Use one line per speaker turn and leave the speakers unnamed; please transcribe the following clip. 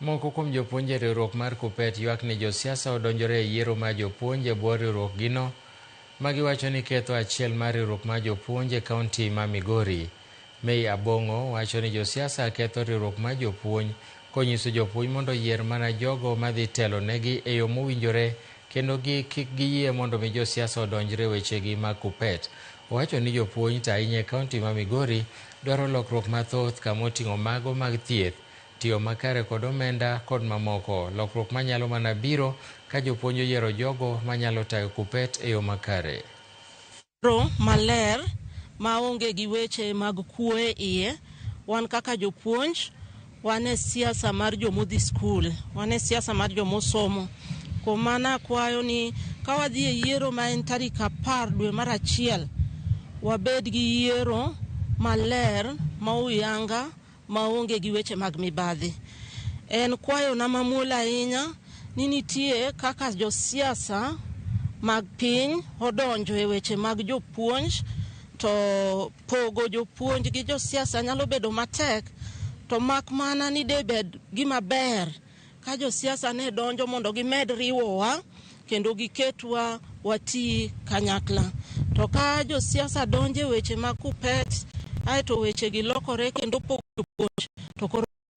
Moko kuom jopuonj e riwruok mar KUPPET ywak ni josiasa odonjore e yiero mar jopuonj e bwo riwruokgino ma giwacho ni ketho achiel mar riwruok mar jopuonj e kaunti ma Migori. May Abong'o wacho ni josiasa ketho riwruok mar jopuonj konyiso jopuonj mondo oyier mana jogo madhi telo negi e yo mowinjore kendo gi kik giyie mondo mi josiasa odonjre e wechegi mag KUPPET. Owacho ni jopuonj to ahinya e kaunti ma Migori dwaro lokruok mathoth kama oting'o mago mag thieth, tiyo makare kod omenda kod mamoko, lokruok manyalo mana biro ka jopuonj oyiero jogo manyalo tayo KUPPET e yo makare.
Yiero maler maonge gi weche mag kuo e iye. Wan kaka jopuonj, wan e siasa mar jomodhi skul, wan e siasa mar jomosomo. Kuom mano akwayo ni ka wadhi e yiero ma en tarik 10 dwe mar 1, wabed gi yiero maler ma uyanga maonge gi weche mag mibadhi. En kwayona mamuol ahinya ni nitie kaka josiasa mag piny odonjo e weche mag jopuonj to pogo jopuonj gi josiasa nyalo bedo matek to mak mana ni debed gima ber ka josiasa ne donjo mondo gimed riwowa kendo giketwa wati kanyakla. To ka josiasa donjo e weche mag KUPPET aeto weche gi lokore kendo pogo jopuonj to koro.